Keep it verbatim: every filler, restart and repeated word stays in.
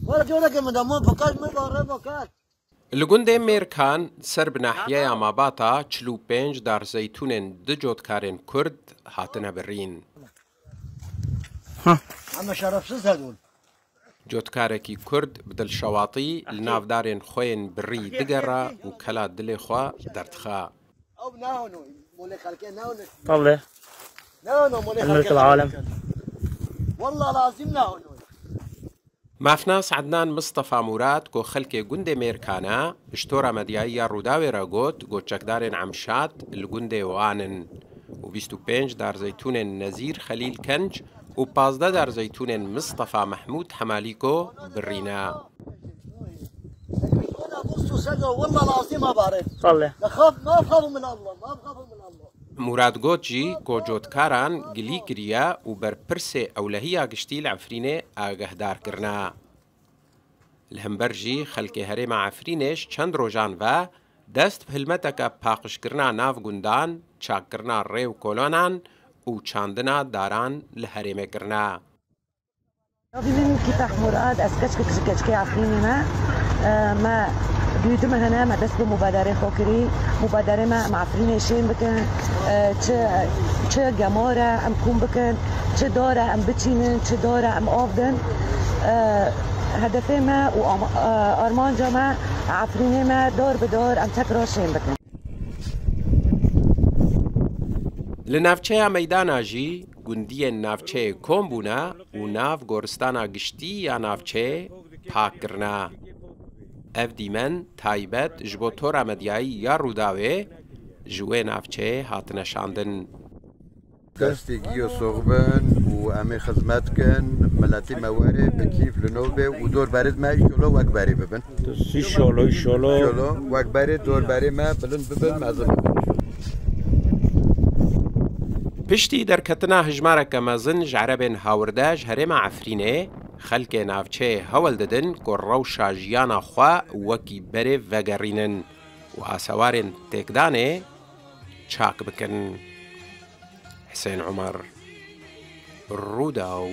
Wala coreke min de, min fikir, min bare fikir. Li gundê Mêrkan ser bi nahiyeya Mabata çil û pênc dar zeytûnên du cotkarên Kurd hatine birîn. Ama şerefsiz hedûn. Cotkarekî Kurd bi dilşewatî li nav darên xwe yên birî digere û kela dilê xwe derdixe. Ew nahano, molê xelkê nahano. Tabii. Nahano, molê الملك xelkê العالم. Walla lazim nahano. Mafnas Ednan Mistefa Murad ku xelkê gundê Mêrkan e, ji tora medyayî ya Rûdawê re got, ku çekdarên Emşat li gundê wan in û bîst û pênc dar zeytûnên Nezîr Xelîl Kenc û pazdeh dar zeytûnên Mistefa Mehmûd Hemalîko birîne. Walla lazim abare. Tabii. Xaf, ma xafû min Allah, ma xafû min Allah. Murad got jî ku cotkaran gilî kiriye û berpirsê ewlehiya giştî li Efrînê agehdar kirine. Li hember jî xelkê herêma Efrînê ji çend rojan ve dest bi hilmeteke paqijkirina nav gundan, çakkirina rê û kolonan û çandina daran li herêmê kirine. Navê min Kîfeh Murad, ez keçkek ji keçkê Efrînê me. E, me duydu me hene, me dest bi mubaderê xwe kirî. Mubaderê me em Efrînê şên bikin. E, çi, çi gemar e em kom bikin, çi dar e em biçînin, çi dar e em av din. E, hedefê me û ama-, e, armanca me Efrînê me dar bi dar em tekrar şên bikin. Li navçeya Meydana jî gundiyên navçeyê kom bûne û nav goristana giştî ya navçeyê pak kirine. Ev dîmen taybet ji bo tora medyayî ya Rûdawê ji wê navçeyê hatine şandin. Destê giyo sox bin û em ê xizmet kin, miletî me were bi kîf li nov bê û dor berê me îşolo wek berê bibin. Înşallah, înşallah. Şolo, wek berê dor berê me bilind bibin, mezin bibin. Piştî derketina hijmareke mezin ji erebên hawirde ji herêma Efrînê, xelkê navçeyê hewl didin ku rewşa jiyana xwe wekî berê vegerînin û asewarên têkdanê çak bikin. Husên Umer, Rûdaw.